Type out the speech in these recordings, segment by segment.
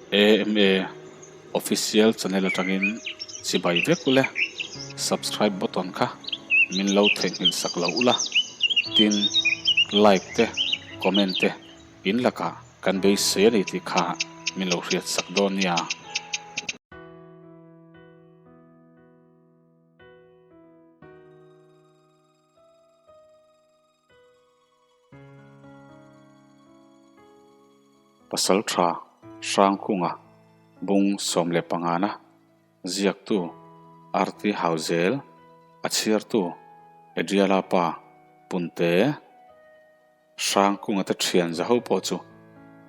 AMA Official channel atangin chibai vek ule, subscribe button kha min lo theihnghilh sak lo ula, tin like te comment te in lakah kan beisei a ni tih kha min lo hriat sak dawn nia. Pasal tha Hrangkunga bung 15 na ziaktu Arti Hauzel a chhiartu Adriala pa Punte Hrangkunga te thian za ho pawh chu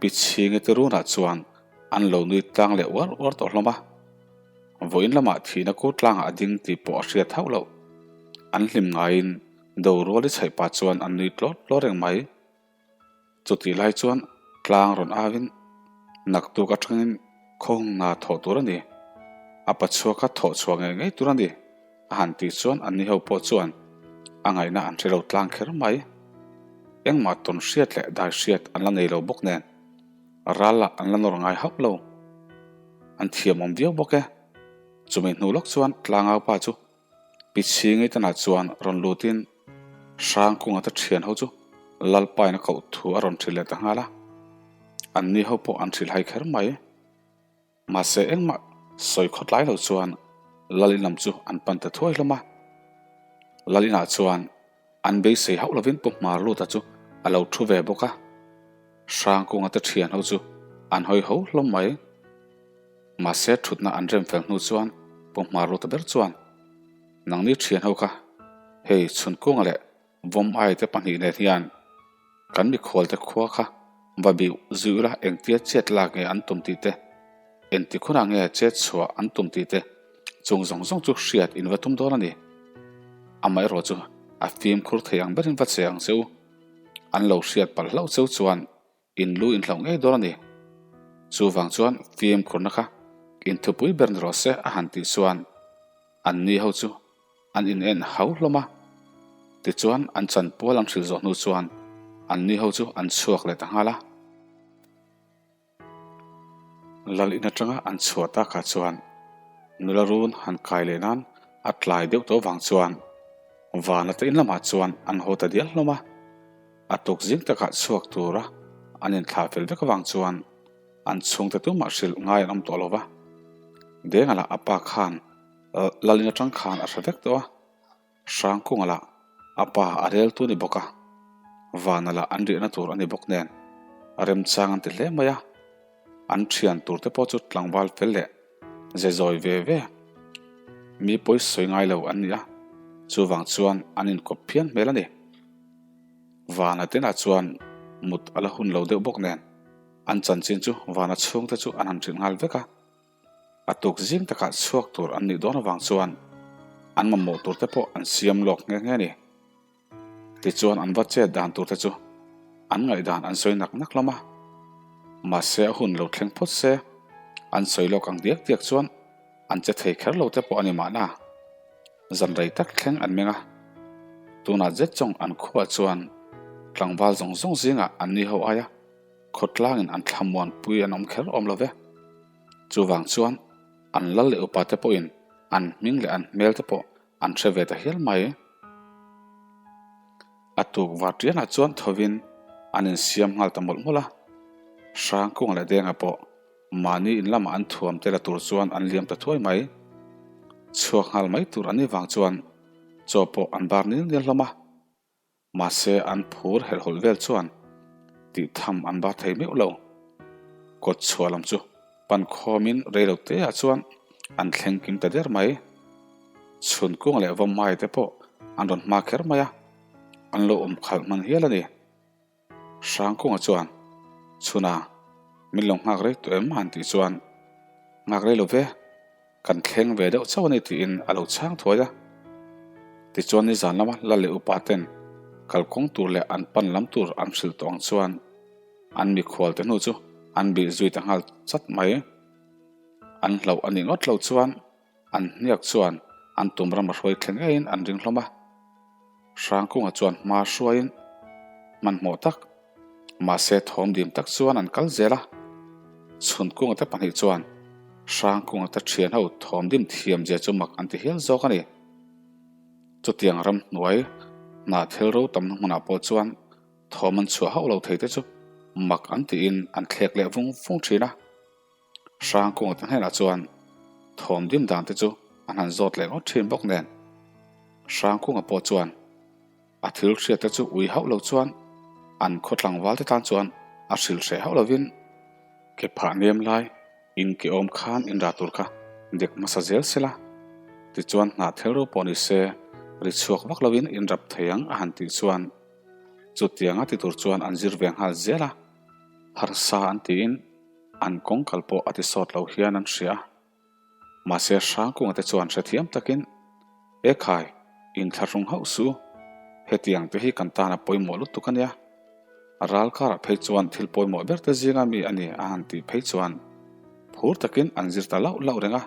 Pichhingi te runah chuan an lo nui tlang leh uar uar tawh hlawm a. Vawiin lamah thihna kur tlangah a ding tih pawh a hriat hauh loh. An hlim ngaiin do rual i chhaih pah chuan an nui tlawt tlawt reng mai. Chutih lai chuan tlang rawn auin naktuk atangin khawng hna thawh tur a ni. A pachhuaka thawh chhuah ngei ngei tur a ni. A han tih chuan anni ho pawh chuan a ngaihna an hre lo tlang kher mai. Engmah tawn hriat leh dai hriat an la nei lo bawk nen ral lah an la nawr ngai hauh lo. An thiamawm viau bawk e. Chumi hnu lawk chuan tlangau pa chu Pichhingi tanah chuan rawn lutin Hrangkunga te thian ho chu Lalpain a koh thu a rawn hrilh leh ta nghal a. Anni ho pawh an hrilh hai kher mai. Mahse engmah sawi khawt lai lo chuan Lalin lam chu an pan ta thuai hlawm a. Lalinah chuan an beisei hauh lovin Pu Hmarluta chu a lo thu ve bawk a. Hrangkunga te thian ho chu an hawi ho hlawm mai. Mahse thutna an rem fel hnu chuan Pu Hmarluta ber chuan, Nangni thian ho kha hei Chhunkunga leh Vawm aite pahnih nen hian kan mikhualte khua kha va bih zui ula engtia chet lak nge an tum tih te, engti khunah nge chet chhuah an tum tih te chung zawng zawng chu hriat in va tum dawn a ni. Amaherawh chu a fimkhur thei ang berin va che ang che u. An lo hriat palh hlauh cheu chuan In lu in hlauh ngei dawn a ni. Chuvang chuan fimkhurna kha inthupui ber ni rawh se a han tih chuan an ni ho chu an in en hau hlawm a. Tichuan an chanpual an hrilh zawh hnu chuan an ni ho chu an chhuak leh ta nghal a. Lal in atanga an chhuah takah chuan nula run han kai leh nan a tlai deuh tawh vang chuan vana te in lamah chuan an haw ta dial hlawm a. A tuk zing takah chhuak tura an inthlah fel vek avang chuan an chhungte tumah hrilh ngai an awm tawh lo va. Denga lah a pa khan Lalin atang khan a hre vek tawh a, Hrangkunga lah a pa a reltu a ni bawk a, Vana lah an riahna tur a ni bawk nen remchang an ti hle mai a. An thian tur te pawh chu tlangval fel leh ze zawi ve ve mi pawi sawi ngai lo an ni a, chuvang chuan an inkawp phian hmel a ni. Vana tenah chuan mut a la hun lo deuh bawk nen an chanchin chu Vana chhungte chu an han hrilh nghal vek a. A tuk zing takah chhuak tur an nih dawn avang chuan an mamawh tur te pawh an siam lawk nghe nghe a ni. Tichuan an va chet dan tur te chu an ngaihdan an sawi nak nak hlawm a. Mahse a hun lo thleng phawt se an sawi lawk ang diak diak chuan an che thei kher lo te pawh a ni mahna. Zan rei tak thleng an meng a, tunah zet zawng an khuah chuan tlangval zawng zawng zingah an ni ho aia khawtlangin an thlamuanpui an awm kher awm lo ve. Chuvang chuan an lal leh upa te pawhin an hming leh an hmel te pawh an hre ve ta hial mai. A tuk varṭianah chuan thovin an insiam nghal ta mawlh mawlh a, Hrangkunga leh Denga pawh Mahni in lamah an thuam te la tur chuan an liam ta thuai mai. Chhuak nghal mai tur an nih vang chuan chaw pawh an bar nil nil hlawm a. Mahse an phur helhhawlh vel chuan tih tham an bar thei meuh lo. Kawt chhuah lam chu pan khawmin rei lo te ah chuan an thleng kim ta der mai. Chhun kung leh vawmai te pawh an rawn hma kher mai a, an lo awm khalh hman hial a ni. Hrangkunga chuan, Chhuna, min lo nghak rei tawh em? han tih chuan, Nghak rei lo ve, kan thleng ve deuh chauh a ni tiin a lo chhang thuai a. Tichuan nizan lama Lal leh upa ten kalkawng tur leh an pan lam tur an hrilh tawh ang chuan an mikhual te hnu chu an bih zui ta nghal chat mai. An hlauh a nih ngawt lo chuan An hniak chuan an tum ram a hruai thleng ngeiin an ring hlawm a. Hrangkunga chuan hma hruaiin hmanhmawh tak, mahse thawm dim tak chuan an kal zel a. Chhunkunga te pahnih chuan Hrangkunga te thian ho thawm dim thiam zia chu mak an ti hial zawk a ni. Chutiang ramhnuai hnah thil ro tamna hmunah pawh chuan thawm an chhuah hauh lo thei te chu mak an tiin an thlek leh vung vung thin a. Hrangkunga te hnenah chuan thawm dim dan te chu an han zawt leh ngawt thin bawk nen. Hrangkunga pawh chuan a thil hriat te chu ui hauh lo chuan an khaw tlangval te tan chuan a hrilh hreh hauh lovin ke phah nem lai in ke awm khan in rah tur kha dek hmasa zel sela tichuan hnah thel ro pawh ni se ri chhuak vak lovin in rap thei ang a han tih chuan chutianga ti tur chuan an zir ve nghal zel a, harsa an tiin an kawng kal pawh a ti sawt lo hian an hria. Mahse Hrangkunga te chuan hrethiam takin, E khai, inthlahrung hauh su, hetiang te hi kan tan a pawimawh lutuk a nia. Ral karah phei chuan thil pawimawh ber te zinga mi a ni a han tih phei chuan phur takin an zir ta lauh lauh reng a.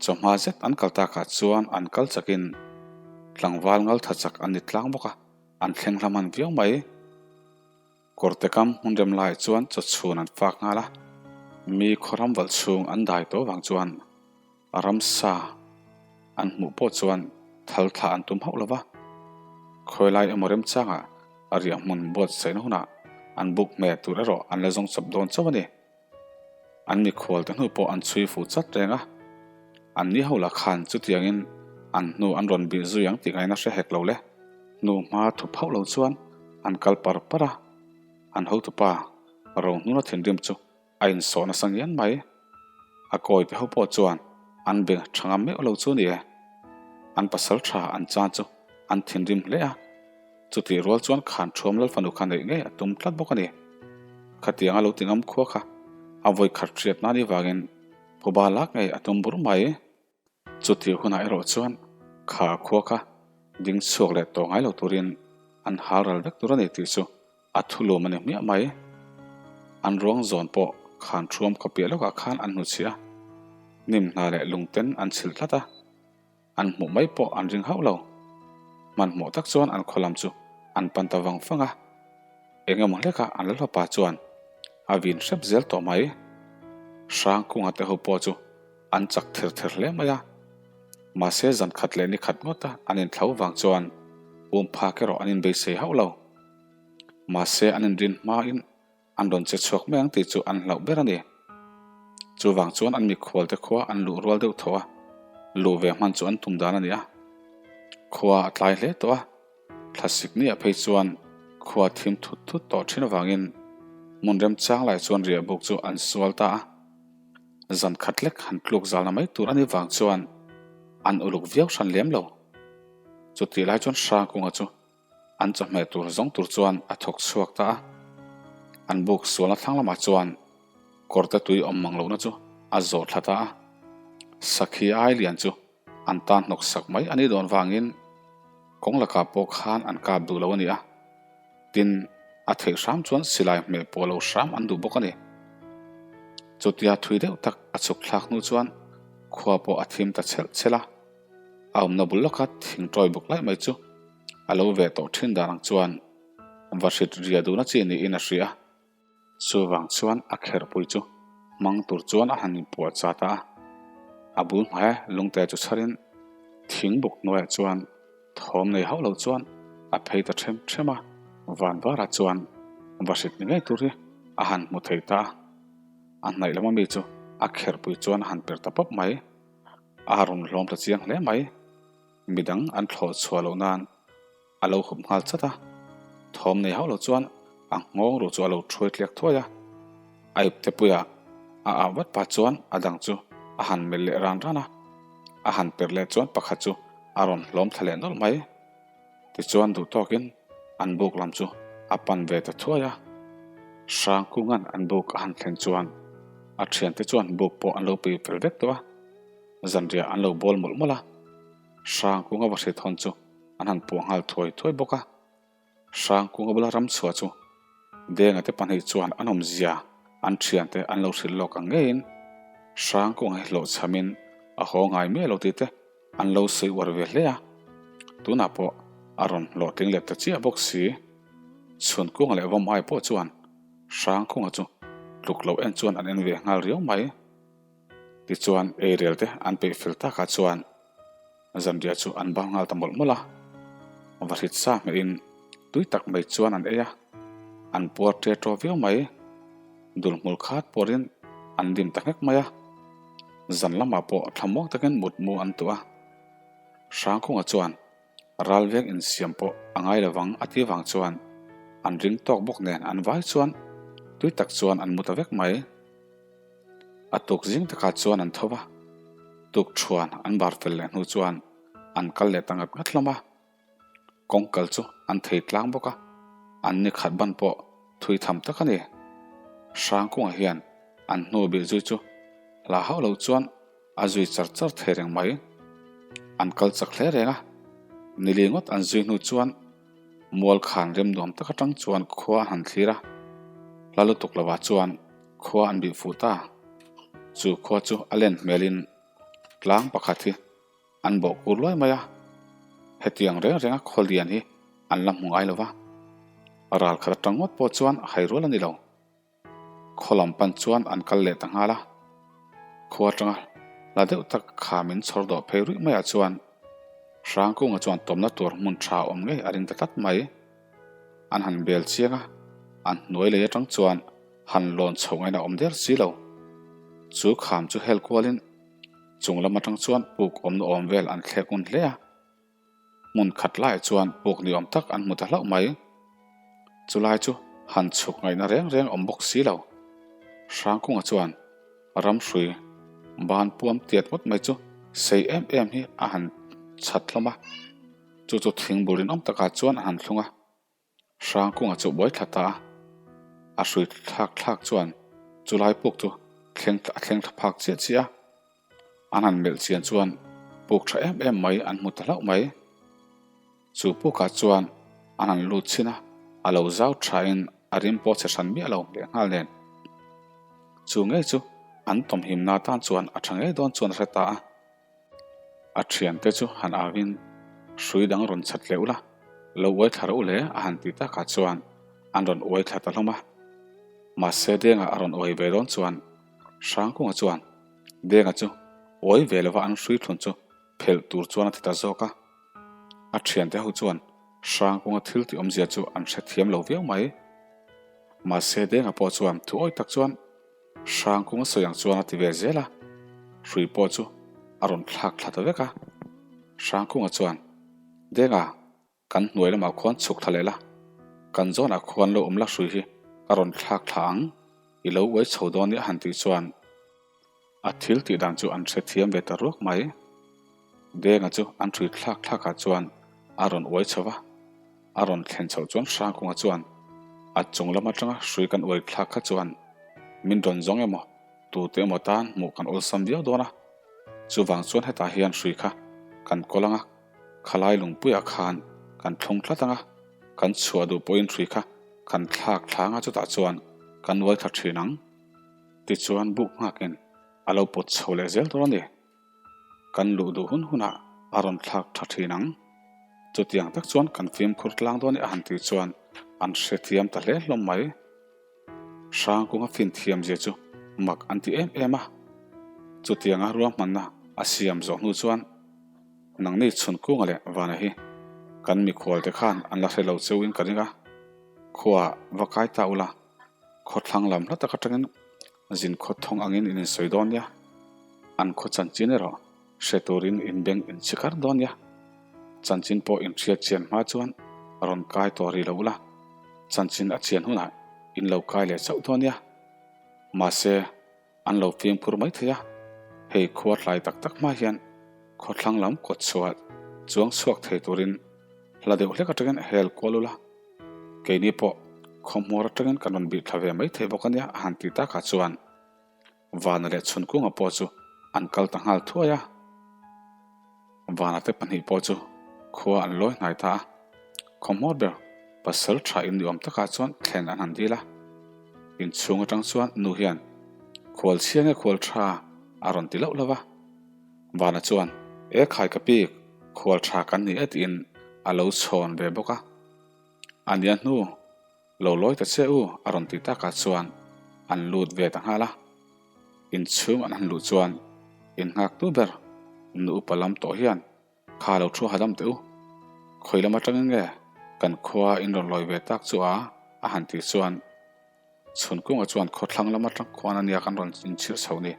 Chawhma zet an kal takah chuan an kal chakin tlangval ngal tha chak an ni tlang bawk a, an thleng hla hman viau mai. Kawrte kam hmun rem laiah chuan chaw chhun an fak nghal a, mi khawram valh chhung an dai tawh vang chuan a ramsa an hmuh pawh chuan thal thlah an tum hauh lo va. Khawilai emaw remchangah a riah hmun buatsaihna hunah an buk hmel tur erawh an la zawng chawp dawn chauh a ni. An mikhual te hnu pawh an chhui fuh chat reng a, an ni ho lah khan chutiangin an hnu an rawn bih zui ang tih ngaihna hre hek lo le. Hnu hma thup hauh lo chuan an kal par par a, an hotupa Rohnuna thinrim chu a insawh nasa ngian mai. A kawi te ho pawh chuan an be tha ngam meuh lo chu a ni e. An pasal tha an chan chu an thinrim hle a. Chutih rual chuan khan thuam lal fanu kha neih ngei a tum tlat bawk a ni. Khatiang a lo ti ngam khua kha a vawi khat hriat nan i vangin phuba lak ngei a tum bur mai. Chutih hunah erawh chuan kha khua kha ding chhuak leh tawh ngai lo turin an hal ral vek tur a ni tih chu a thulum a ni hmiah mai. An ruang zawn pawh khan thuam khaw piah lawkah khan an hnuchhiah a, hnim hna leh lungten an chhilh tlat a. An hmuh mai pawh an ring hauh lo. Hmanhmawh tak chuan an khaw lam chu an pan ta vang vang a. Eng emaw hlekah an lalfapa chuan a vin hrep zel tawh mai. Hrangkunga te ho pawh chu an chak ther ther hle mai a. Mahse zan khat leh ni khat ngawta an inthlo vang chuan um phak erawh an inbeisei hauh lo. Mahse an inrin hmain An rawn che chhuak mai ang tih chu an hlauh ber a ni. Chuvang chuan an mikhualte khua an luh rual deuh tho a, luh ve hman chu an tum dan a ni a. Khua a tlai hle tawh a, thlasik ni ah phei chuan khua thim thut thut tawh thin avangin hmun remchang lai chuan riahbuk chu an sual ta a. Zan khat lek han tluk zalna mai tur a nih vang chuan an uluk viau hran lem lo. Chutih lai chuan Hrangkunga chu An chawhmeh tur zawng tur chuan a thawk chhuak ta a, an buk sualna thlang lamah chuan kawrte tui awm mang lohna chu a zawh thla ta a. Sakhi ai lian chu an tan hnawk sak mai a nih dawn vangin kawng lakah pawh khan an kap duh lo a ni a, tin a theih hram chuan silai hmeh pawh lo hram an duh bawk a ni. Chutia thui deuh tak a chhuk thlak hnu chuan khua pawh a thim ta chhelh chhelh a. A awmna bul lawka thing tawi buk laih mai chu a lo ve tawh thin dan ang chuan va hrit ria duhna chi niin a hria. Chuvang chuan a kherpui chu hmang tur chuan a han inpuah chat a, a bul hmaia lungte chu chharin thing buk hnuaiah chuan thawm nei hauh lo chuan a phei ta them them a, van varah chuan va hrit ni ngei tur hi a han hmu thei ta a, a hnaih lama mi chu a kherpui chuan a han per ta pawp mai. A rawn hlawm ta chiang hle mai. Midang an thlawh chhuah loh nan a lo hup nghal chat a. Thawm nei hauh lo chuan a nghawng ruh chu a lo thuai tliak thuai a. A ipte puiah a au vat pah chuan a dang chu a han melh leh ran ran a. A han per leh chuan pakhat chu a rawn hlawm thla leh nawlh mai. Tichuan duh tawkin an buk lam chu a pan ve ta thuai a. Hrangkunga'n an buk a han thlen chuan a thiante chuan buk pawh an lo pui fel vek tawh a, zanriah an lo bawl mawlh mawlh a. Hrangkunga va hrit hawn chu an han puah nghal thuai thuai bawk a. Hrangkunga bula ram chhuah chu Denga te pahnih chuan an awmzia an thiante an lo hrilh lawk ang ngeiin Hrangkunga hi hlawhchhamin a haw ngai miah lo tih te An lo sawi uar ve hle a, tunah pawh a rawn hlawhtling leh ta chiah bawk si. Chhunkunga leh Vawmai pawh chuan Hrangkunga chu tluk loh en chuan an en ve nghal riau mai. Tichuan eirel te an peih fel takah chuan zanriah chu an bang nghal ta mawlh mawlh a. Vahrit sa hmehin tui tak mai chuan an ei a, an puar ṭe ṭaw viau mai. Dulhmul khat pawhin an dim ta nghek mai a, zan lamah pawh thlamuang takin mutmu an tuah a. Hrangkunga chuan ral veng insiam pawh a ngai lovang a ti vang chuan an ring tawk bawk nen an vai chuan tui tak chuan an mu ta vek mai. A tuk zing takah chuan an tho va, tuk thuan an bar fel leh hnu chuan an kal leh ta ngat ngat hlawm a. Kawng kal chu an thei tlang bawk a, an ni khat ban pawh thui tham tak a ni. Hrangkunga hian an hnu bih zui chu hla hauh lo chuan a zui char char thei reng mai. An kal chak hle reng a, nili ngawt an zui hnu chuan mual khan rem nuam tak atang chuan khua an han thlir a, hla lutuk lovah chuan khua an bih fuh ta. Chu khua chu a len hmelin tlang pakhat hi an bawh kur luai mai a, hetiang reng renga khaw lian hi an la hmu ngai lo va, ral khat atang ngawt pawh chuan hai rual a ni lo. Khaw lam pan chuan an kal leh ta nghal a, khua atanga la deuh tak kha min chhawr dawh phei ruih maiah chuan Hrangkunga chuan tawmna tur hmun tha awm ngei a ring ta tlat mai. An han bel chiang a, an hnuai lei atang chuan han lawn chhoh ngaihna awm der si lo. Chu kham chu hel kualin chung lam atang chuan puk awmna awm vel an thlek ngun hle a. Hmun khat laiah chuan puk ni awm tak an hmu ta hlauh mai. Chulai chu han chhuk ngaihna reng reng awm bawk si lo. Hrangkunga chuan ramhrui ban puam tiat ngawt mai chu sei em em hi a han chhat hlawm a, chu chu thing bul rinawm takah chuan a han thlung a. Hrangkunga chu buai thla ta a, a hrui thlak thlak chuan chulai puk chu thleng a thleng thla phak chiah chiah a. An han melh chian chuan puk tha em em mai an hmu ta hlauh mai. Chu pukah chuan an han lut chhin a, a lo zau thain a rim pawh chhe hran miah lo lehnghal nen. Chu ngei chu an tawmhimna tan chuan a tha ngei dawn chuan a hre ta a. A thiante chu han auin hrui dang rawn chhat leh ula, lo uai thla rawh u le a han ti takah chuan an rawn uai thla ta hlawm a. Mahse Denga a rawn uai ve dawn chuan Hrangkunga chuan Denga chu uai ve lova an hrui thlun chu phelh tur chuan a ti ta zawk a. A thiante ho chuan Hrangkunga thil tih awmzia chu an hrethiam lo viau mai. Mahse Denga pawh chuan thu awi tak chuan Hrangkunga sawi ang chuan a ti ve zel a, hrui pawh chu a rawn thlak thla ta vek a. Hrangkunga chuan, Denga, kan hnuai lamah khuan chhuk thla leh la, kan zawnah khuan lo awm la hrui hi ka rawn thlak thla ang, i lo uai chho dawn nia han tih chuan a thil tih dan chu an hrethiam ve ta ruak mai. Denga chu an hrui thlak thlakah chuan a rawn uai chho va. A rawn thlen chhoh chuan Hrangkunga chuan a chung lam atanga hrui kan uai thlak kha chuan min rawn zawng emaw tute emaw tan hmuh kan awlsam viau dawn a, chuvang chuan hetah hian hrui kha kan kawl anga khalai lungpuiah khan kan thlung tlat anga kan chhuah duh pawhin hrui kha kan thlak thla anga chutah chuan kan uai thla thin ang tichuan buk nghakin a lo pawt chho leh zel dawn a ni. Kan luh duh hun hunah a rawn thlak tha thin ang. Chutiang tak chuan kan fimkhur tlang dawn i a han tih chuan an hrethiam ta hle hlawm mai. Hrangkunga finthiam zia chu mak an ti em em a. Chutianga ruahmanna a siam zawh hnu chuan nangni chhunkunga leh vana hi kan mikhualte khan an la hre lo cheuin ka ring a, khuaah va kai ta ula, khawthlang lam hla tak atangin Zin khaw thawng angin in insawi dawn nia, an khaw chanchin erawh hre turin in beng in chhi kar dawn nia. Chanchin pawh in hriat chian hma chuan rawn kai tawh rih lo ula, chanchin a chian hunah in lo kai leh chauh dawn nia. Mahse, an lo fimkhur mai thei a, hei khua tlai tak tak hma hian khawthlang lam kawt chhuah chuang chhuak thei turin hla deuh hlek atangin hel kual ula, Keini pawh khawhmuar atangin kan rawn bih thla ve mai thei bawk a nia a han ti takah chuan Vana leh Chhunkunga pawh chu an kal ta nghal thuai a. Vana te pahnih pawh chu khua an lawi hnai ta a, khawhmuar ber pasal tha in ni awm takah chuan thlen an han dil a. Inchhung atang chuan nu hian Khual chhia nge khual tha a rawn ti loh lo va. Vana chuan E khai ka pik, khual tha kan ni e tiin a lo chhawn ve bawk a. A nia hnu, lo lawi ta che u a rawn ti takah chuan an lut ve ta nghal a. Inchhung an han luh chuan innghaktu ber nu upa lam tawh hian Kha lo thu hadam teh u, khawi lam atangin nge kan khua in rawn lawi ve tak chu a? a han tih chuan Chhunkunga chuan khawthlang lam atang khuan a nia kan rawn inchhir chho ni.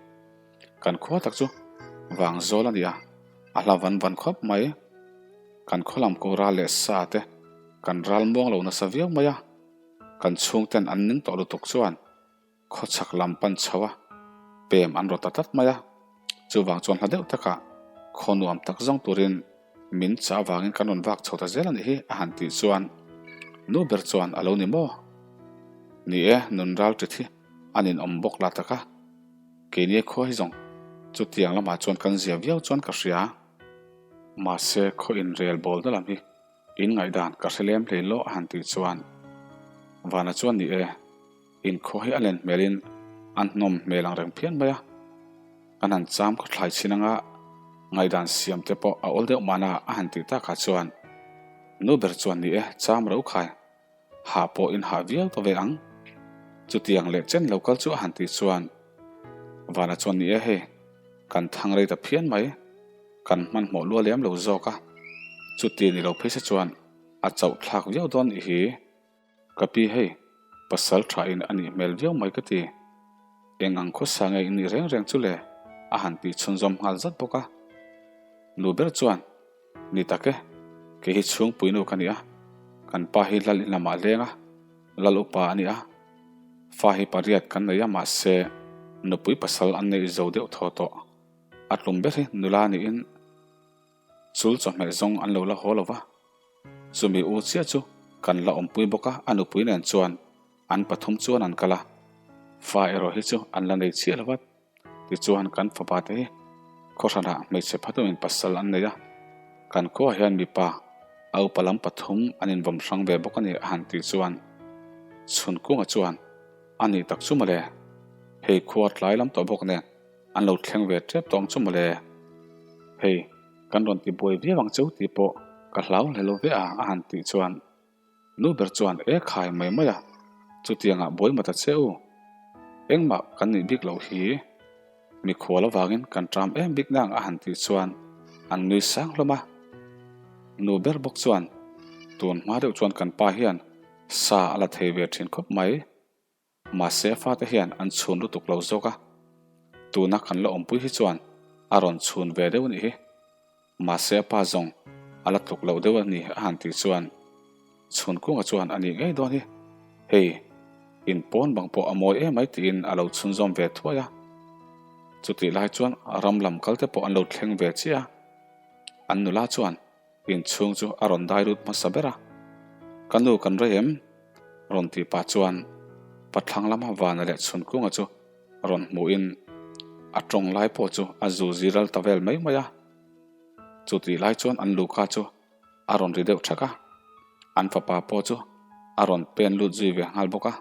Kan khua tak chu Vangzawl a nia, a hla van van khawp mai. Kan khaw lam ko ral leh sa te kan ral muang lo nasa viau mai a, kan chhungten an ning tawh lutuk chuan Khawchhak lam pan chho a, pem an rawt ta tlat mai a. Chuvang chuan hla deuh takah khaw nuam tak zawng turin min chah avangin kan rawn vak chho ta zel a nih hi a han tih chuan nu ber chuan a lo ni maw? Ni e, nun ral ṭi thi a ninawm bawk la tak a, keini khua hi zawng chutiang lamah chuan kan zia viau chuan ka hria. Mahse khaw inrel bawl na lam hi in ngaihdan ka hre lem hlei lawh a han tih chuan Vana chuan ni e, Inkhawh hi a len hmelin a hnawm hmel ang reng phian mai a, kan han cham khaw thlai chhin anga ngaihdan siam te pawh a awl deuh mahna a han tih takah chuan nu ber chuan ni e cham ro khai, hah pawh in hah viau ta ve ang, chutiang leh chen lo kal chu a han tih chuan Vana chuan ni e hei kan thang rei ta phian mai, kan hmanhmawh lua lem lo zawk a, chuti ni lo phei se chuan a chauh thlak viau dawn i hi. Ka pi hei, pasal tha in a nih hmel viau mai ka ti. Eng ang khawsa nge in nih reng reng chu le? a han tih chhunzawm nghal zat bawk a. Nu ber chuan, Ni tak e, kei hi chhungpui nu ka ni a, kan pa hi lal in lamah leng a, lal upa a ni a, fa hi pariat kan nei a mahse nupui pasal an neih zo deuh thaw tawh. A tlum ber hi nula niin Chul chawhmeh zawng an lo la haw lo va, chumi u chiah chu kan la awmpui bawk a, a nupui nen chuan an pathum chuan an kal a, fa erawh hi chu an la nei chiah lo vat. Tichuan kan fapa te hi khawhranah hmeichhe phatawmin pasal an nei a, kan khuaah hian mipa a upa lam pathum an invawm hrang ve bawk a ni a han tih chuan Chhunkunga chuan a nih tak chu mawle, hei khua tlai lam tawh bawk nen An lo thleng ve tep tawh ang chu mawle. Hei, kan rawn ti buai viau ang cheu tih pawh ka hlau hle lo ve a, a han tih chuan nu ber chuan e khai mai mai a, chutiangah buai mawta che u. Engmah kan nih bik loh hi mikhual avangin kan ṭam em bik nang a han tih chuan an nui sang hlawm a. Nu ber bawk chuan tun hma deuh chuan kan pa hian sa a la thei ve ṭhin khawp mai. Mahse fate hian an chhun lutuk lo zawk a, tuna kan la awmpui hi chuan a rawn chhun ve deuh a nih hi. Mahse a pa zawng a la tluk loh deuh a ni a han tih chuan Chhunkunga chuan a nih ngei dawn hi. Hei, in pawn bang pawh a mawi emai tiin a lo chhunzawm ve thuai a. Chutih lai chuan ram lam kal te pawh an lo thleng ve chiah a, an nula chuan Inchhung chu a rawn dai lut hmasa ber a, Ka nu kan rei em? rawn tih pah chuan pathlang lama Vana leh Chhunkunga chu rawn hmuhin a tawng lai pawh chu a zu ziral ta vel mai mai a. Chutih lai chuan an luka chu a rawn ri deuh thak a, an fapa pawh chu a rawn pen lut zui ve nghal bawk a.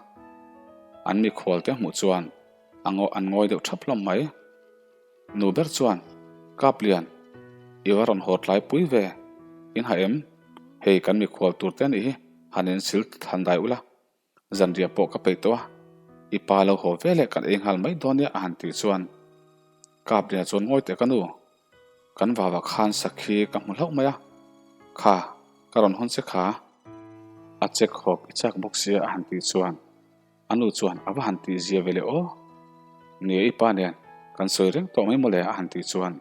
An mikhual te hmuh chuan a ngaw an ngawi deuh thap hlawm mai. Nu ber chuan, Kaplian, i va rawn haw tlai pui ve, in ha em? Hei kan mikhual tur te anih hi, han in sil than dai ula, zanriah pawh ka peih tawh a, i pa lo haw ve leh kan ei nghal mai dawn nia a han tih chuan Kapliana chuan ngawi teh ka nu, kan vava khan sakhi ka hmu hlauh mai a, kha ka rawn hawn che kha, a chek hawp i chak bawk sia a han tih chuan. A nu chuan a va han tih zia ve leh aw. Nia i pa nen kan sawi reng tawh mai mawle a han tih chuan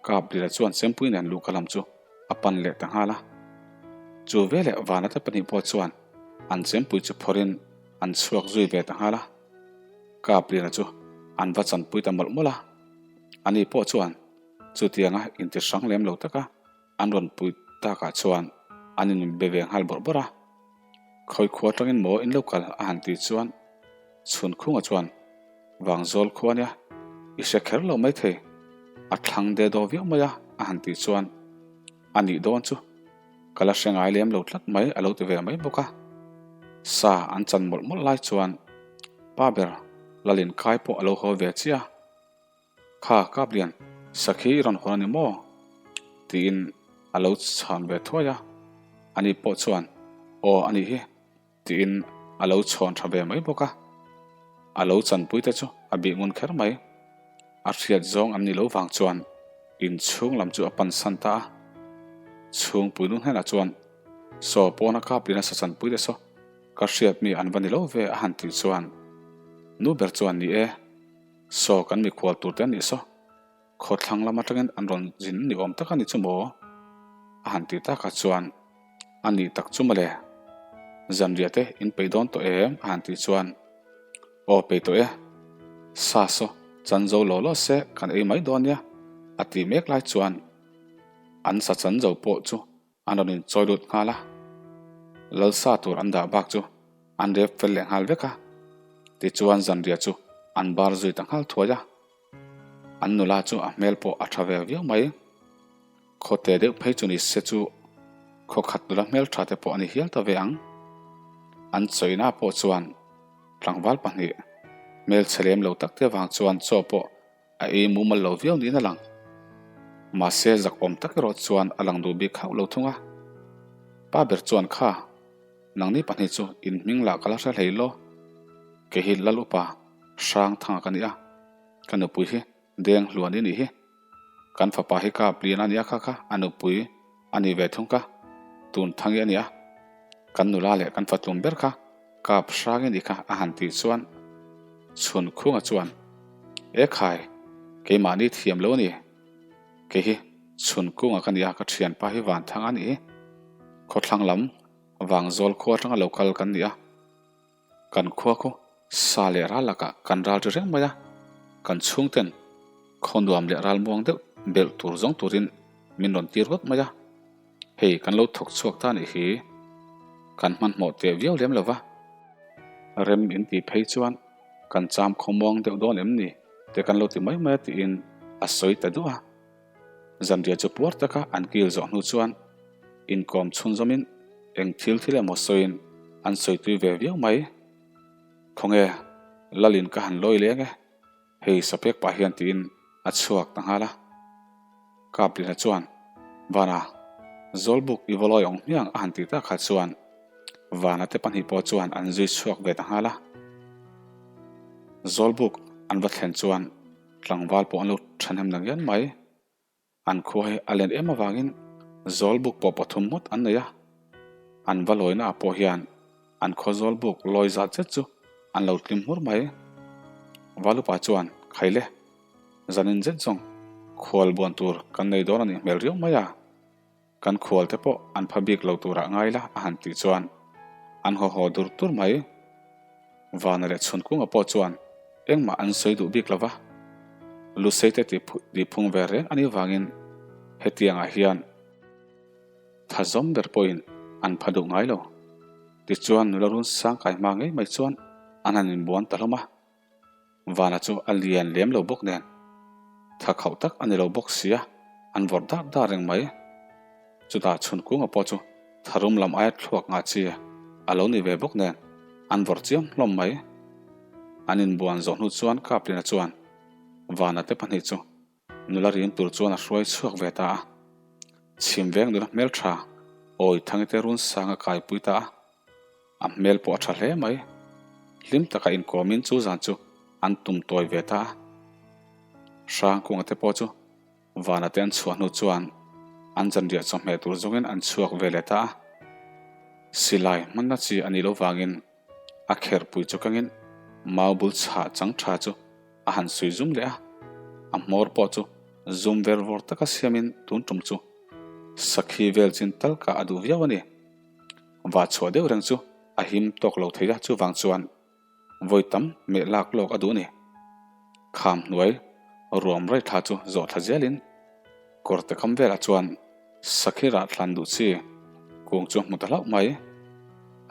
Kaplila chuan Sempui nen luhka lam chu a pan leh ta nghal a. Chu veleh Vanate pahnih pawh chuan an Sempui chu phawrhin an chhuak zui ve ta nghal a. Kaplila chu an va chanpui ta mawlh mawlh a. Ani pawh chuan chutianga inti hrang lem lo taka an rawn pui takah chuan an inbe ve nghal bawrh bawrh a. Khawi khua atangin maw in lo kal a han tih chuan Chhunkhunga chuan Vangzawl khua nia i hre kher lo mai thei, a thlang de daw viau mai a a han tih chuan a nih dawn chu ka la hre ngai lem lo tlat mai a lo ti ve mai bawk a. Sa an chan mawlh mawlh lai chuan pa ber Lalin kai pawh a lo haw ve chiah a. Kha Kaplian, sakhi i rawn hawn a ni maw? tiin a lo chhan ve thuai a, ani pawh chuan, Aw a nih hi, tiin a lo chhawn tha ve mai bawk a. A lo chanpui te chu a bih ngun kher mai. A hriat zawng an ni lo vang chuan inchhung lam chu a pan san ta a. Chhungpui nu hnenah chuan, Saw pawna kap lin a sa chanpui te saw, ka hriat mi an va ni lo ve a han tih chuan nu ber chuan, Ni e, saw kan mikhual tur te an nih saw. Khawthlang lam atangin an rawn zin ni awm tak a ni chu maw? A han ti takah chuan, A nih tak chu mawle. Zanriah te in peih dawn tawh em? A han tih chuan, Aw peih tawh e. Sa saw chan zo law law se kan ei mai dawn nia a tih mek lai chuan an sa chan zo pawh chu An rawn inchawi lut nghal a, Lalsa tur an dah bak chu an rep fel leh nghal vek a, tichuan zanriah chu an bar zui ta nghal thuai a. An nula chu a hmel pawh a tha ve viau mai. Khawte deuh phei chu ni se chu khaw khat nula hmel tha te pawh a ni hial ta ve ang. An chawina pawh chuan tlangval pahnih hmelchhe lem lo tak te vang chuan chaw pawh A ei mumal lo viau niin a lang. Mahse zak awm tak erawh chuan a lang duh bik hauh lo thung a. Pa ber chuan kha, nangni pahnih chu in hming lah ka la hre hlei law. Kei hi Lal upa Hrang Thanga ka ni a, ka nupui hi Deng Hluan i nih hi. Kan fapa hi Kap Lian a nia kha kha a nupui a ni ve thung ka, tun Thangi a ni a. Kan nula leh kan fatlum ber kha Kap hrang i nih kha a han tih chuan chhun khunga chuan, E khai, keimahni thiam lo a ni. Kei hi chhun kunga ka ni a, ka thianpa hi Vanthang a nih hi. Khawthlang lam Vangzawl khua atanga lo kal kan ni a. Kan khua khu sa leh ral lakah kan ral ri reng mai a, kan chhungten khaw nuam leh ral muang deuh belh tur zawng turin min rawn tir ngawt mai a. Hei kan lo thawk chhuak ta nih hi kan hmanhmawh teh viau lem lo va, rem in tih phei chuan kan cham khawmuang deuh dawn em ni te kan lo ti mai mai a tiin a sawi ta duh a. Zanriah chu puar taka an kil zawh hnu chuan inkawm chhunzawmin eng thil thil emaw sawiin an sawi tui ve viau mai. Khawnge Lalin ka han lawi leng e. Hei sapek pah hian tiin a chhuak ta nghal a. Kaplina chuan, Vana, Zawlbuk i va lawi awng hmiang a han tih tak kha chuan Vana te pahnih pawh chuan an zui chhuak ve ta nghal a. Zawlbuk an va thlen chuan tlangval pawh an lo thahnem na ngian mai. An khua hi a len em avangin Zawlbuk pawh pathum ngawt an nei a, an va lawina ah pawh hian an khaw Zawlbuk lawi zat zet chu an lo tlim hmur mai. Valupa chuan, Khaile, zanin zet zawng khual buan tur kan nei dawn a nih hmel riau mai a, Kan khual te pawh an pha bik lo turah ngai la a han tih chuan an haw haw dur dur mai. Vana leh Chhunkunga pawh chuan engmah an sawi duh bik lo va, Lusei te tih phung ve reng a nih vangin hetiangah hian tha zawm ber pawhin an pha duh ngai lo. Tichuan nula run sang kai hma ngei mai chuan an han inbuan ta hlawm a. Vana chu a lian lem lo bawk nen, tha khauh tak a ni lo bawk sia, an vawrh dar dar reng mai. Chutah Chhunkunga pawh chu tharum lam aia thluak ngah chi a lo ni ve bawk nen, an vawrh chiam hlawm mai. An inbuan zawh hnu chuan Kaplina chuan Vana te pahnih chu nula rim tur chuan a hruai chhuak ve ta a. Chhim veng nula hmeltha awi Thangite Runsanga kaipui ta a. A hmel pawh a tha hle mai. Hlim taka inkawmin chu zan chu an tum tawi ve ta a. Hrangkunga te pawh chu vana te an chhuah hnu chuan an zanriah chawhmeh tur zawngin an chhuak ve leh ta a. Silai hmanna chi a nih loh vangin a kherhpui chu kangin mau bul chhah chang tha chu a han sui zum leh a. A hmawr pawh chu zum ver vawr taka siamin tun tum chu sakhi vel chin tal kah a duh viau a ni. Va chhuah deuh reng chu a him tawk lo thei a, chuvang chuan vawi tam meh lak lawk a duh a ni. Kham hnuai ruam rei thla chu zawh thla zelin kawrte kam velah chuan sakhi rah thlan duh chi kung chu a hmu ta hlauh mai.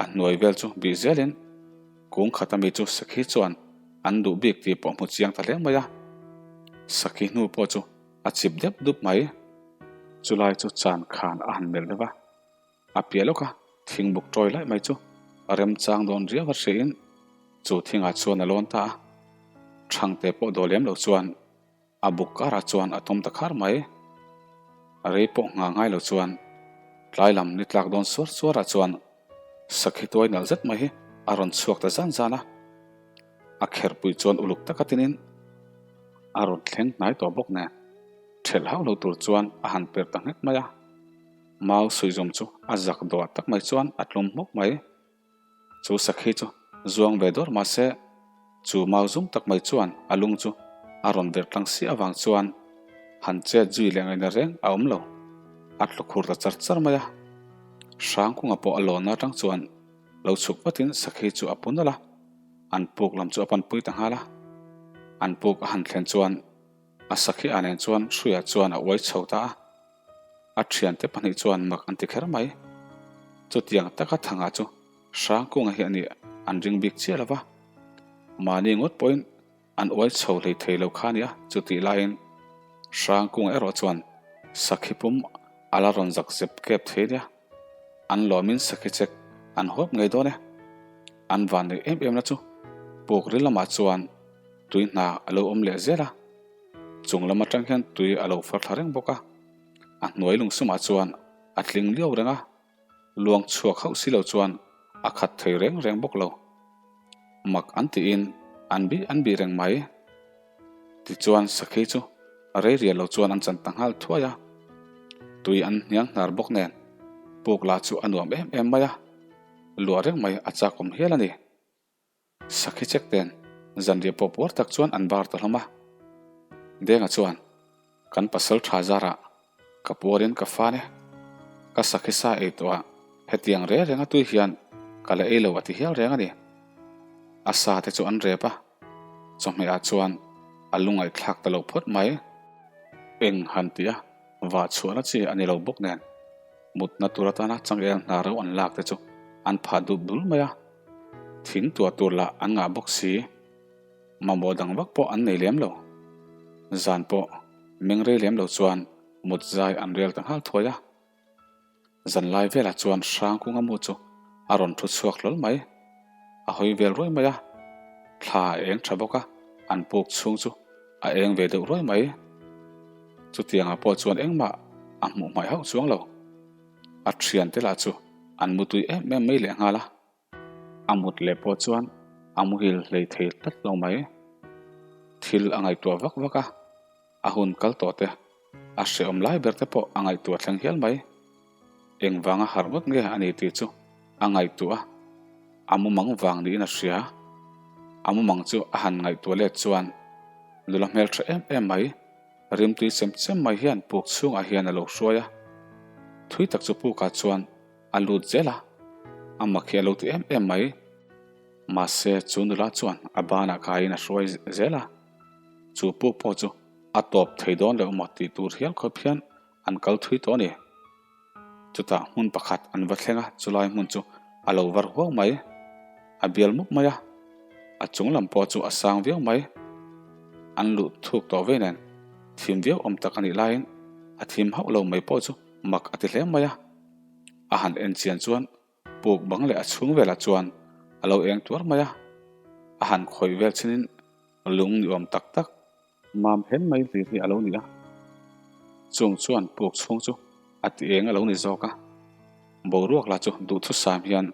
A hnuai vel chu bih zelin kung khat ami chu sakhi chuan an duh bik tih pawh hmu chiang ta hle mai a, sakhi hnu pawh chu a chip dep dup mai. Chulai chu chan khan a han melh deuh a. A piah lawk a, thing buk tawi laih mai chu a remchang dawn riau a hriain chu thingah chuan a lawn ta a. Thangte pawh daw lem lo chuan a buk karah chuan a tawm ta khar mai. A rei pawh nghah ngai lo chuan tlai lam ni tlak dawn suar suarah chuan sakhi tuai nalh zet mai hi a rawn chhuak ta zan zan a. A kherpui chuan uluk taka tinin a rawn thleng hnai tawh bawk nen, ṭhelh hauh lo tur chuan a han per ta nghek mai a. Mau suizawm chu a zak dawh tak mai chuan a tlum hmawk mai. Chu sakhi chu zuang ve dawr mah se, chu mau zum tak mai chuan a lung chu a rawn verh tlang si avang chuan han chet zui leh ngaihna reng a awm lo. A tlu khur ta char char mai a. Hrangkunga pawh a lawnna atang chuan lo chhuk vatin sakhi chu a pu nawlh a, an puk lam chu a panpui ta nghal a. An puk a han thlen chuan a sakhi ah nen chuan hruiah chuan a uai chho ta a. A thiante pahnih chuan mak an ti kher mai. Chutiang taka Thanga chu Hrangkunga hi a nih an ring bik chiah lo va. Mahni ngawt pawhin an uai chho hlei thei lo kha a nia, chutih laiin Hrangkunga erawh chuan sakhi pum a la rawn zak zep kep thei nia. An lawmin sakhi chek an huap ngei dawn e. An van neih em em na chu puk ril lamah chuan tui hna a lo awm leh zel a. Chung lam atang hian tui a lo far thla reng bawk a, a hnuai lungsumah chuan a tling liau reng a, luang chhuak hauh si lo chuan a khat thei reng reng bawk lo. Mak an tiin an bih an bih reng mai. Tichuan sakhi chu rei rial lo chuan an chan ta nghal thuai a, tui an hniang hnar bawk nen puk lah chu a nuam em em mai a, luah reng mai a chak awm hial a ni. Sakhi chek ten zanriah pawh puar tak chuan an bar ta hlawm a. Denga chuan, Kan pasal tha zarah ka puarin ka fan e. Ka sakhi sa ei tawh a, hetiang reng reng a tui hian ka la ei lo a ti hial reng a ni. A sa te chu an rep a, chawhmeh ah chuan a lungaihthlak ta lo phawt mai. Eng han ti a, vah chhuahna chi a ni lo bawk nen, mutna tur atana changel hna reuh an lak te chu an phah dup dul mai a. Thing tuah tur lah an ngah bawk si. Mamawh dang vak pawh an nei lem lo. Zan pawh meng rei lem lo chuan mut zai an rel ta nghal thuai a. Zan lai velah chuan Hrangkunga mu chu a rawn thu chhuak hlawl mai. A hawi vel ruai mai a. Thla a eng tha bawk a, an puk chhung chu a eng ve deuh ruai mai. Chutiangah pawh chuan engmah a hmuh hmaih hauh chuang lo. A thiante lah chu an mutui em em mai lehnghal a. A mut leh pawh chuan a muhil hlei thei tlat lo mai. Thil a ngaihtuah vak vak a, a hun kal tawh te, a hrehawm lai ber te pawh a ngaihtuah thleng hial mai. Engvanga harh ngawt nge a ni tih chu a ngaihtuah a, a mumang vang niin a hria. A mumang chu a han ngaihtuah let chuan nula hmeltha em em mai. Rimtui chem chem mai hian puk chhungah hian a lo hruai a, thui tak chu pukah chuan a lut zel a, a mak hi a lo ti em em mai. Mahse chu nula chuan a banah kaiin a hruai zel a, chu puk pawh chu a tawp thei dawn leh maw tih tur hial khawp hian an kal thui tawh a ni. Chutah hmun pakhat an va thleng a, chulai hmun chu a lo var huau mai. A bial mup mai a, a chung lam pawh chu a sang viau mai. An luh thuk tawh vei nen thim viau awm tak a nih laiin a thim hauh lo mai pawh chu mak a ti hle mai a. A han en chian chuan puk bang leh a chhung velah chuan a lo eng tuar mai a, a han khawih vel chinin lung ni awm tak tak Mam hen mai hlir hi a lo ni a, chung chuan puk chhung chu a ti eng a lo ni zawk a, boruak lah chu duhthusam hian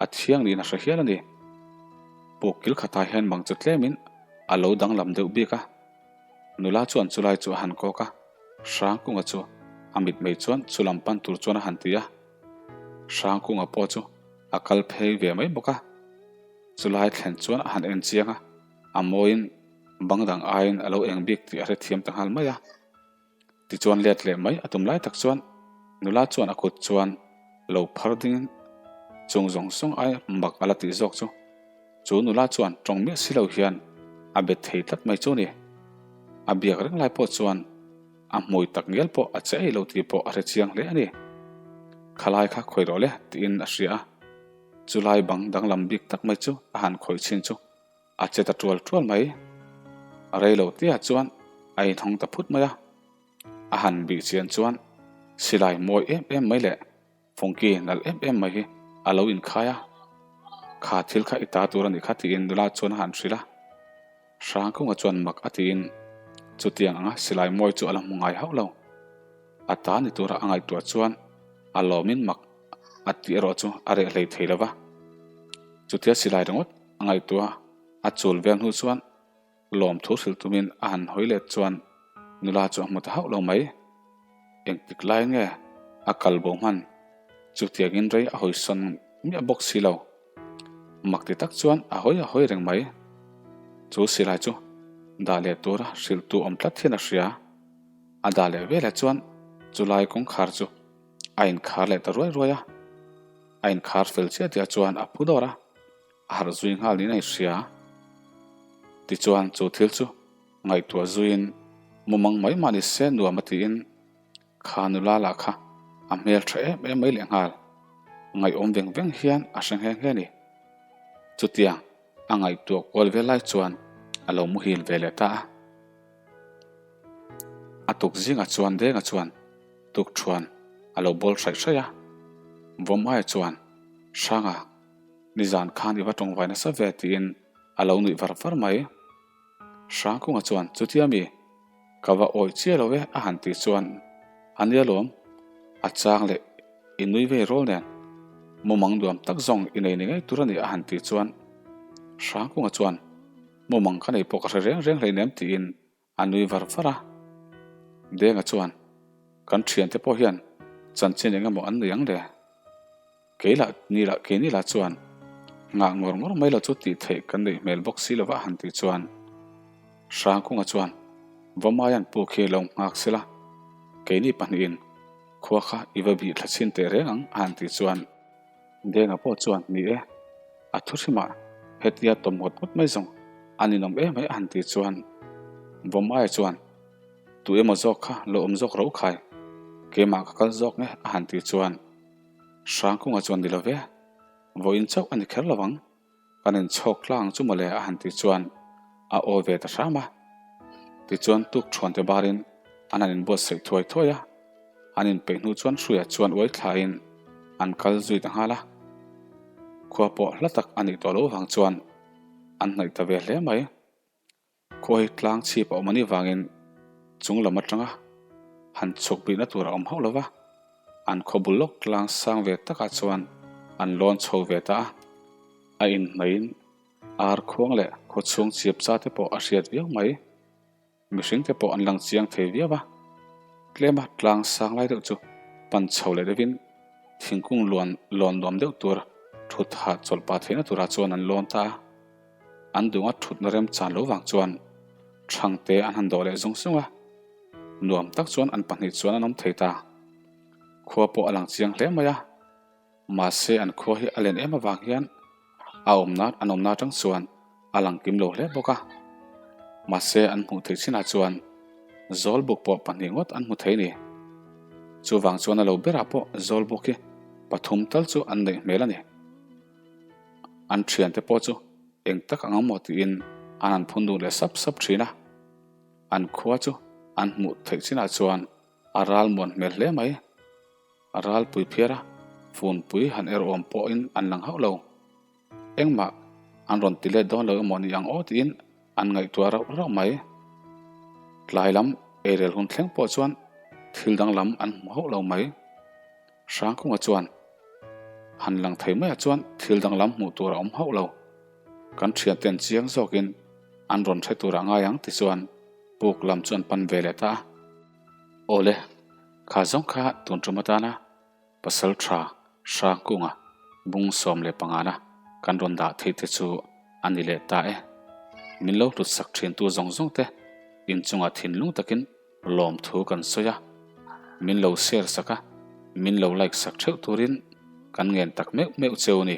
a thiang niin a hre hial a ni. Puk kil khatah hian mang chu tlemin a lo danglam deuh bik a, nula chuan chulai chu a han kawk a, Hrangkunga chu a mitmei chuan chulam pan tur chuan a han ti a, Hrangkunga pawh chu a kal phei ve mai bawk a, chulai thlen chuan a han en chiang a, a mawiin bang dang aiin a lo eng bik tih a hrethiam ta nghal mai a. Tichuan let leh mai a tum lai tak chuan nula chuan a kut chuan lo phar dingin chung zawng zawng ai mak a la tih zawk chu chu nula chuan tawng miah si lo hian a bet thei tlat mai chu a ni. A biak reng lai pawh chuan a hmui tak ngial pawh a che ei lo tih pawh a hrechiang hle a ni. Khalai kha khawi rawh le tiin a hria a, chulai bang danglam bik tak mai chu a han khawih chhin chu A che ta tual tual mai. A rei lo tia chuan a inhawng ta phut mai a. A han bih chian chuan silai mawi em em mai leh fungki nalh em em mai hi a lo inkhai a. Kha thil kha i ta tur a nih kha tiin nula chuan a han hrilh a. Hrangkunga chuan mak a tiin chutiang anga silai mawi chu a la hmu ngai hauh lo. A ta ni tura a ngaihtuah chuan a lawmin mak a tih erawh chu a reh hlei thei lo va. Chutia silai ringawt a ngaihtuah a. A chul vel hnu chuan lawmthu hrilh tumin a han hawi let chuan nula chu a hmu ta hauh lo mai. Engtik lai nge a kal bo hman? Chutiangin rei a hawi sawn miah bawk si lo. Mak ti tak chuan a hawi a hawi reng mai. Chu silai chu dah leh tura hrilhtu awm tlat hian a hria. A dah leh velah chuan chulai kawngkhar chu a inkhar leh ta ruai ruai a. A inkhar fel chiah tihah chuan a phu dawr a, a harh zui nghal niin a inhria. Tichuan chu thil chu ngaihtuah zuiin mumang mai mah ni se nuam a tiin kha nula lah kha a hmel tha em em mai lehnghal. Ngaihawm veng veng hian a hre nghe nghe a ni. Chutiang a ngaihtuah kual vel lai chuan a lo muhil ve leh ta a. A tuk zingah chuan Denga chuan tukthuan a lo bawl hraih hraih a. Vawm aia chuan, Hranga, nizan khan i va tawngvai nasa ve tiin a lo nuih var var mai. Hrangkunga chuan, Chutia mi, ka va awih chiah lo e a han tih chuan, A nia lawm, a chang leh i nui vei rawl nen mumang nuam tak zawng i nei ni ngei tur a ni a han tih chuan, Hrangkunga chuan, Mumang ka nei pawh ka hre reng reng hleinem tiin a nui var var a. Denga chuan, Kan thiante pawh hian chanchin eng emaw an nei ang le? Kei lah ni lah keini lah chuan nghah ngawr ngawr mai lo chu tih theih kan neih hmel bawk si lova han tih chuan Hrangkunga chuan, Vawmaian puk hi lo nghak sela, keini pahnihin khua kha i va bih thla chhin teh reng ang a han tih chuan, Denga pawh chuan, Ni e, a thu hrimah hetia tawm ngawt ngawt mai zawng a ninawm em mai a han tih chuan Vawmaia chuan, Tu emaw zawk kha lo awm zawk ro khai, keimah ka kal zawk nge a han tih chuan Hrangkunga chuan, Ni lo ve, vawiin chauh a ni kher lo ang. Kan inchhawk tlang chu mawle a han tih chuan a aw ve ta hram a. Tichuan tuk thuan te barin an han inbuatsaih thuai thuai a. An inpeih hnu chuan hruia chuan uai thlain an kal zui ta nghal a. Khua pawh hla tak a nih tawh loh vang chuan an hnaih ta ve hle mai. Khua hi tlang chhip a awm anih vangin chung lam atanga han chhuk bihna tur a awm hauh lo va, an khaw bul lawk tlang sang ve takah chuan an lawn chho ve ta a. A inhnaihin ar khuang leh khaw chhung chip cha te pawh a hriat viau mai. Mihring te pawh an lang chiang thei viau a, tlema tlang sang lai deuh chu pan chho leh deuhin thingkung luan lawn nuam deuh tur thut hah chawlh pah theihna turah chuan an lawn ta a. An dunga thutna remchan lo vang chuan Thangte an han dawh leh zung zung a, nuam tak chuan an pahnih chuan an awm thei ta. Khua pawh a lang chiang hle mai a, mahse an khua hi a len em avang hian a awmna an awmna atang chuan a lang kim lo hle bawk a. Mahse an hmuh theih chinah chuan Zawlbuk pawh pahnih ngawt an hmu thei a ni. Chuvang chuan a lo berah pawh Zawlbuk hi pathum tal chu an neih hmel a ni. An thiante pawh chu eng tak ang ang maw tiin an han phun dun leh sap sap thin a. An khua chu an hmuh theih chinah chuan a ral muan hmel hle mai. A ralpui phiar a, funpui han er awm pawhin an lang hauh lo. Engmah an rawn ti let dawn lo emaw ni ang aw tiin an ngaihtuah rauh rauh mai. Tlai lam eirel hun thleng pawh chuan thil danglam an hmu hauh lo mai. Hrangkunga chuan han lang thei maiah chuan thil danglam hmuh tur a awm hauh lo. Kan thianten chiang zawkin an rawn hre tur a ngai ang ti chuan puk lam chu an pan ve leh ta a. Awle, kha zawng kha tun tum atana pasal tha Hrangkunga bung 15na kan rawn dah theih te chu a ni leh ta e. Min lo hlut sak thintu zawng zawng te inchungah thinlung takin lawmthu kan sawi a, min lo share sak a, min lo like sak theuh turin kan ngen tak meuh meuh cheu a ni.